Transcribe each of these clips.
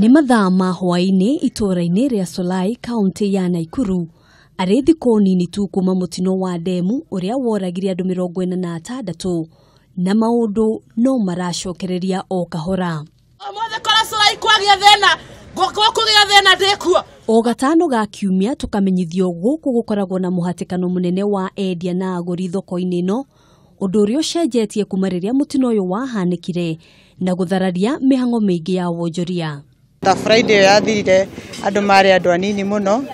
Nĩ mathaa ma hwaĩ-inĩ itũũra-inĩ rĩa Solai kaũntĩ ya Naikuru arĩ thikũ nini tu kuma mũtino wa ndemu ũrĩa woragire andũ 46 na maũndũ no maracokereria o kahora. Ũmũthĩ kora Solai kwagĩa thĩna, gũkũgĩa thĩna ndĩkuo. O gatano ga kiumia tũkamenyithio gũkũ gũkoragwo na mũhatĩkano mũnene wa endia na agũri thoko-inĩ ĩno, ũndũ ũrĩa ũcenjetie kuma rĩrĩa mũtino ũyũ wahanĩkire na gũthararia mĩhang'o mĩingĩ ya wonjoria. Ta Friday ĩyo yathirire andũ marĩ andũ anini mũno,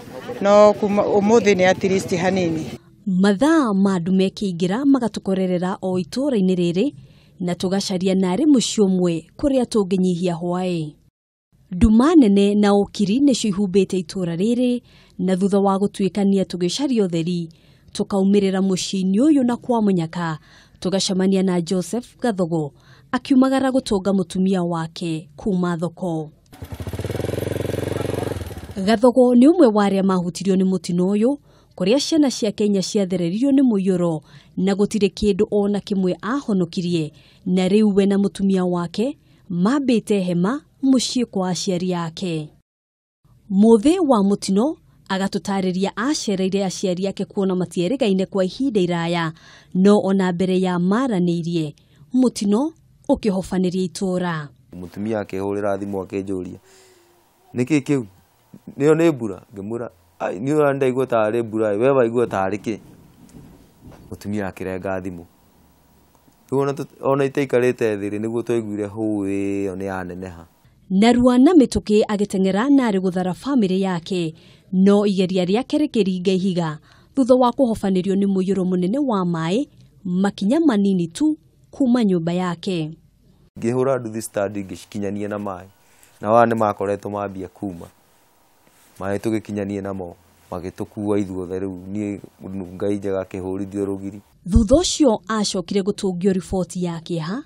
no kuma ũmũthĩ nĩ at least hanini. Mathaa ma ndume ĩkĩingĩra magatũkorerera o itũũra-inĩ rĩrĩ na tũgacaria narĩ mũciĩ ũmwe kũrĩa tũngĩnyihia hwaĩ. Nduma nene na ũkiri nĩcio ihumbĩte itũũra rĩrĩ na thutha wa gũtuĩkania tũgĩcaria ũtheri tũkaumĩrĩra mũciĩ-inĩ ũyũ na kwa mũnyaka tũgacemania na Joseph Gathogo akiumagara gũtũnga mũtumia wake kuma thoko. Gathogo nĩ ũmwe wa arĩa mahutirio nĩ mũtino ũyũ kũrĩa ciana ciake inya ciathereririo nĩ mũiyũro na gũtirĩ kĩndũ ona kĩmwe ahonokirie, na rĩu we na mũtumia wake mambĩte hema mũciĩ kwa aciari ake. Mũthĩ wa mũtino agatũtarĩria acereire aciari ake kuona matierĩgaine kwa ihinda iraya, no ona mbere ya maranĩirie mũtino ũkĩhobanĩria itũũra. Mũtumia akĩhũrĩra thimũ akĩnjũria nĩkĩ kĩu, nĩyo nĩ mbura? Ngĩmwĩra niĩ ona ndaigua tarĩ mbura, we waigua tarĩ kĩ? Mũtumia akĩrenga thimũ. Rĩu ona itaikarĩte thĩ rĩ, nĩguo twaiguire hũĩ ĩyo nĩ yaneneha. Narua na mĩtũkĩ agĩteng'era na arĩ gũthara bamĩrĩ yake, no igeria rĩake rĩkĩringa ihiga thutha wa kũhobanĩrio nĩ mũiyũro mũnene wa maĩ makinya manini tu kuma nyũmba yake. Ngĩhũra nduthi stand ngĩcikinyania na maĩ, na waya nĩ makoretwo mambia kuma maĩ, tũgĩkinyania namo magĩtũkua ithuothe. Rĩu niĩ Ngai njega akĩhũrithio rũgiri. Thutha ũcio acokire gũtũngio riboti ya kĩeha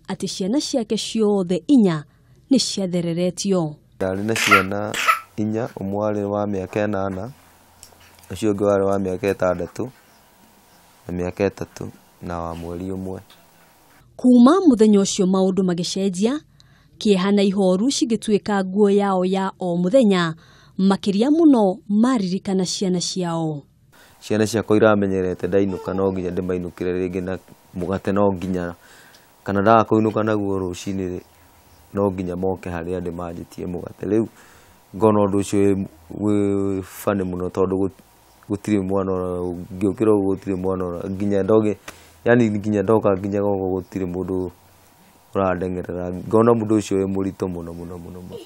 atĩ ciana ciake ciothe inya nĩ ciathereretio. Ndarĩ na ciana inya, ũmwe warĩ wa mĩaka 8, ũcio ũngĩ warĩ wa mĩaka 6 na mĩaka 3 na wa mweri ũmwe. Kuma mũthenya ũcio maũndũ magĩcenjia, kĩeha na ihoru cigĩtuĩka nguo yao ya o mũthenya, makĩria mũno maririkana ciana ciao. Ciana ciakwa iramenyerete ndainũka no nginya ndĩmainũkĩre rĩngĩ na mũgate, no nginya kana ndaga kũinũka naguo rũcinĩ no nginya moke harĩa ndĩmanjĩtie mũgate. Rĩu ngona ũndũ ũcio wĩ funny mũno tondũ gũtirĩ mwana ngĩũkĩra ũguo gũtirĩ mwana nginya ndoge, yani nginya ndoka nginya gũkũ gũtirĩ mũndũ ũrandengerera. Ngona mũndũ ũcio wĩ mũritũ mũno mũno mũno mũno.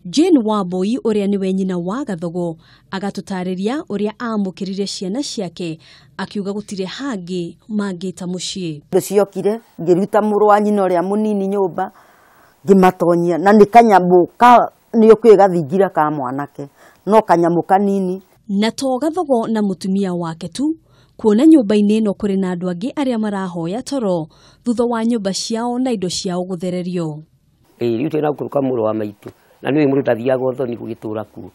Jane Wambui ũrĩa nĩwe nyina wa Gathogo agatũtarĩria ũrĩa amũkĩrire ciana ciake akiuga gũtirĩ hangĩ mangĩta mũciĩ. Thũ ciokire ngĩruta mũrũ wa nyina ũrĩa mũnini nyũmba ngĩmatonyia, na nĩ kanyamũ ka nĩ ũkũĩ gathingira ka mwanake no kanyamũ kanini. Na to Gathogo na mũtumia wake tu, kuona nyũmba-inĩ ĩno kũrĩ na andũ angĩ arĩa marahoya toro thutha wa nyũmba ciao na indo ciao gũthererio. Rĩu twĩna gũkũrũka mũrũ wa maitũ na nĩwe mũndũ ndathiaga ũthoni gũgĩtũra kuo.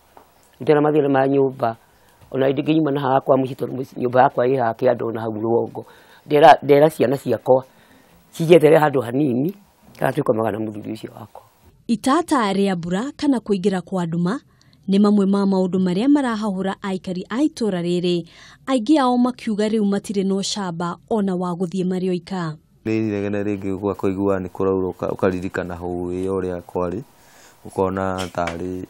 Rĩu twĩna mathĩna ma nyũmba, ona ndingĩnyuma na haha kwa mũciĩ tondũ nyũmba yakwa ĩ haha kĩanda na hau rũgongo. Ndera ciana ciakwa cinjethere handũ hanini kana twĩkomaga na mũthuri ũcio wakwa. Itata rĩa mbura kana kũingĩra kwa nduma nĩ mamwe ma maũndũ marĩa marahahũra aikari a itũũra rĩrĩ, aingĩ ao makiuga rĩu matirĩ na ũcamba ona wa gũthiĩ marĩ oika. Nĩ inegene rĩngĩ ũkaigua nĩ kũraura ũkaririkana hũĩ ĩyo ũrĩa kwarĩ, ũkona tarĩ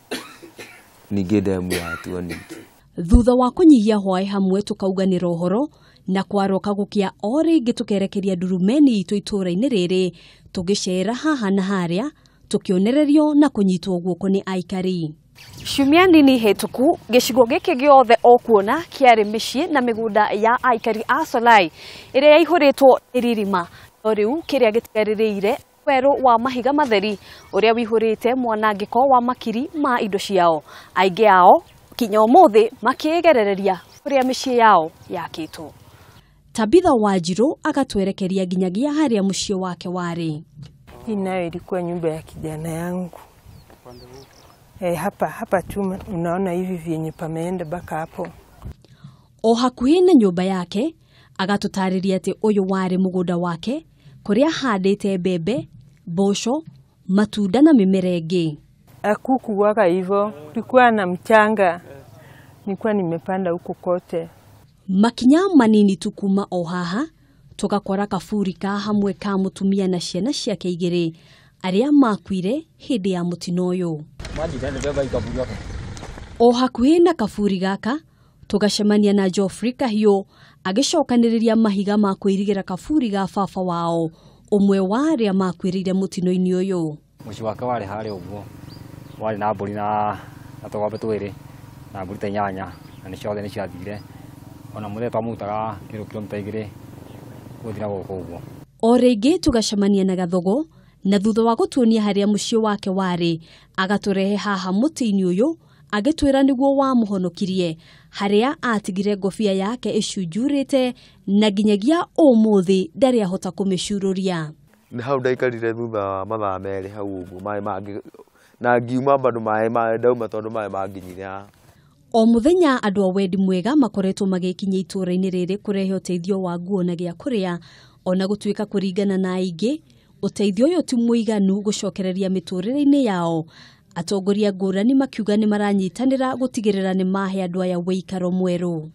ningĩ ndemu yatua ningĩ. Thutha wa kũnyihia hwaĩ hamwe tũkauganĩra ũhoro na kwaroka gũkĩa o rĩngĩ tũkerekeria ndurumeni itũ itũũra-inĩ rĩrĩ tũgĩcera haha na harĩa tũkĩonererio na kũnyitwo guoko nĩ aikari. Ciumia nini hĩtũku gĩcigo gĩkĩ gĩothe o kuona kĩarĩ mĩciĩ na mĩgũnda ya aikari a Solai ĩrĩa yaihũrĩtwo nĩ ririma, no rĩu kĩrĩa gĩtigarĩrĩire werũ wa mahiga matheri ũrĩa wĩihũrĩte mwanangĩko wa makiri ma indo ciao, aingĩ ao kinya ũmũthĩ makĩgerereria kũrĩa mĩciĩ yao yakĩtwo. Tabitha Wanjiru agatwerekeria nginyagia harĩa mũciĩ wake warĩ. Hii nayo ilikuwa nyumba ya kijana yangu. Hapa tu unaona hivi vyenye pameenda baka hapo. O hakuhĩ na nyũmba yake agatũtarĩria atĩ ũyũ warĩ mũgũnda wake kũrĩa ahandĩte mbembe, mboco, matunda na mĩmera ĩngĩ. Hakukuwaka hivyo, kulikuwa na mchanga, nilikuwa nimepanda huko kote. Makinya manini tu kuma o haha tũgakora kaburi ka hamwe ka mũtumia na ciana ciake igĩrĩ arĩa makuire hĩndĩ ya mũtino ũyũ. O hakuhĩ na kaburi gaka tũgacemania na Geoffrey Kahiũ agĩcokanĩrĩria mahiga ma kũirigĩra kaburi ga baba wao, ũmwe wa arĩa makuĩrĩire mũtino-inĩ ũyũ. Mũciĩ wake warĩ harĩa ũguo, warĩ na mbũri na tũgombe twĩrĩ na mbũri ta inyanya, na nĩ ciothe nĩ ciathire. Ona mũthee twamũrutaga kĩndũ kilomita 2 gũthiĩ na gũkũ ũguo. O rĩngĩ tũgacemania na Gathogo na thutha wa gũtuonia harĩa mũciĩ wake warĩ agatũrehe haha mũtĩ-inĩ ũyũ agĩtwĩra nĩguo wamũhonokirie harĩa atigire ngobia yake ĩcunjurĩte na nginyagia ũmũthĩ ndarĩ ahota kũmĩcurũria. Nĩ hau ndaikarire thutha wa mathaa 2 hau ũguo maĩ mangĩ na ngiuma bado maĩ ndauma tondũ maĩ manginyire haha. O mũthenya andũ a wendi mwega makoretwo magĩkinya itũũra-inĩ rĩrĩ kũrehe ũteithio wa nguo na gĩa kũrĩa, ona gũtuĩka kũringana na aingĩ ũteithio ũyũ ti mũiganu gũcokereria mĩtũrĩre-inĩ yao. Atongoria ngũrani makiuga nĩ maranyitanĩra gũtigĩrĩra nĩ mahe andũ aya wĩikaro mwerũ.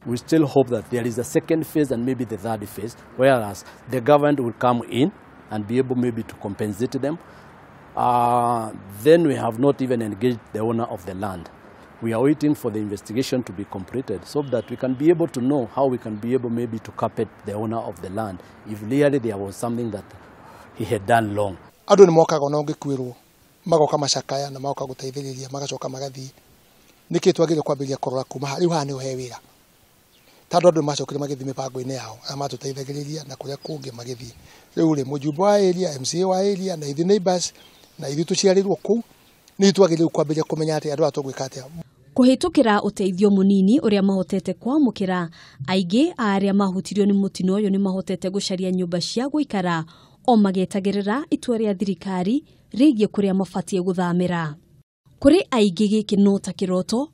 We still hope that there is a second phase and maybe the third phase, whereas the government will come in and be able maybe to compensate them. Then we have not even engaged the owner of the land. We are waiting for the investigation to be completed so that we can be able to know how we can be able maybe to carpet the owner of the land if really there was something that he had done wrong. Andũ nĩ mokaga ona ũngĩkuĩrwo magoka macakaya na magoka gũteithĩrĩria magacoka magathiĩ. Nĩkĩ twagĩrĩirwo kwambĩrĩria kũrora kuma rĩu haha nĩho he wĩra, tondũ andũ macokire magĩthiĩ mĩbango-inĩ yao arĩa matũteithagĩrĩria na kũrĩa kũngĩ magĩthiĩ. Rĩu rĩ mũjumbe wa area, MCA wa area na ithuĩ neighbors na ithuĩ tũciarĩrwo kũu nĩ twagĩrĩirwo kwambĩrĩria kũmenya atĩ andũ aya tũgwĩka atĩa. Kũhĩtũkĩra ũteithio mũnini ũrĩa mahotete kwamũkĩra, aingĩ a arĩa mahutirio nĩ mũtino ũyũ nĩ mahotete gũcaria nyũmba cia gũikara o magĩetagĩrĩra itua rĩa thirikari rĩgiĩ kũrĩa mabatiĩ gũthamĩra. Kũrĩ aingĩ gĩkĩ no ta kĩroto,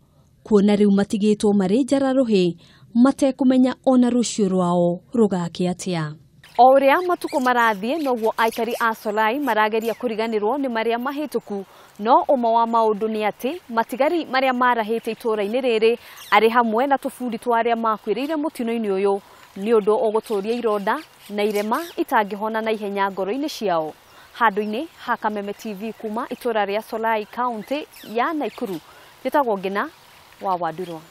kuona rĩu matigĩtwo marĩ njara rũhĩ matekũmenya ona rũciũ rwao rũgakĩa atĩa. O ũrĩa matukũ marathiĩ noguo aikari a Solai marageria kũriganĩrwo nĩ marĩa mahĩtũku, no ũmwe wa maũndũ nĩ atĩ matigari marĩa marahĩte itũũra-inĩ rĩrĩ arĩ hamwe na tũbundi twa arĩa makuĩrĩire mũtino-inĩ ũyũ nĩ ũndũ ũgũtũria ironda na irema itangĩhona na ihenya ngoro-inĩ ciao. Handũ-inĩ ha Kameme TV kuma itũũra rĩa Solai kaunti ya Nakuru, njĩtagwo Ngina wa Wandurwa.